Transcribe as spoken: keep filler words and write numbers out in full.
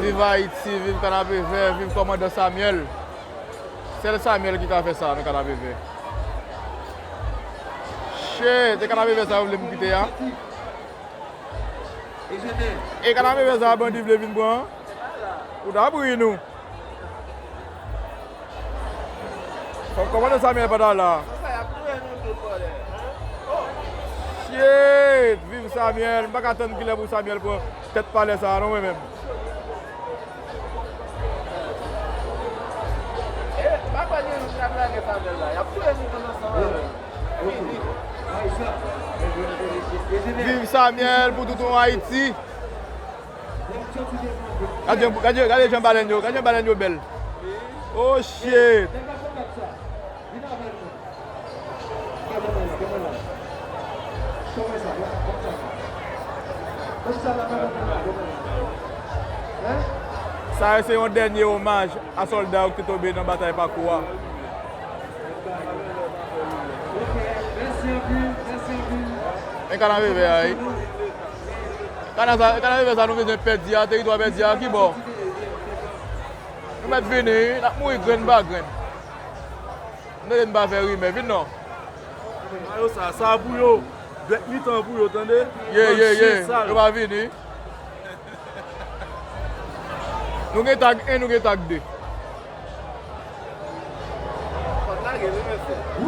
Viv Ayiti, viv Kanapevè, viv kòmandan Samyèl. Sèl Samyèl ki ka fè sa nan Kanapevè. Shit, e Kanapevè sa yo vle m kite a. E Kanapevè sa bandi vle vin pran. Ou ta pri nou. Fòk kòmandan Samyèl pa ta la. Shit! Viv Samyèl! M pa ka tann kilè pou Samyèl pran tèt palè sa a non mwen menm. Viv Samyèl pou tout yon Ayiti! Gade, gade, gade jan balèn yo, gade jan balèn yo bèl. Oh shit! Sa yo se yon dènye omaj a sòlda yo ki te tonbe nan batay Pakou a. Men Kanapevè a, wi. Kanapevè sa nou bezwen pèdi a, teritwa pèdi a, ki bò? Nou mèt vini, wi, n ap mouri grenn pa grenn. Nou tande n pa fè rimè, vin non. A yo sa, sa pou yo. Dwèt mitan pou yo, tande? Ye, ye, ye. Yo pa vini. Nou gen tag en, nou gen tag de. Fòk lage, wi, mesye.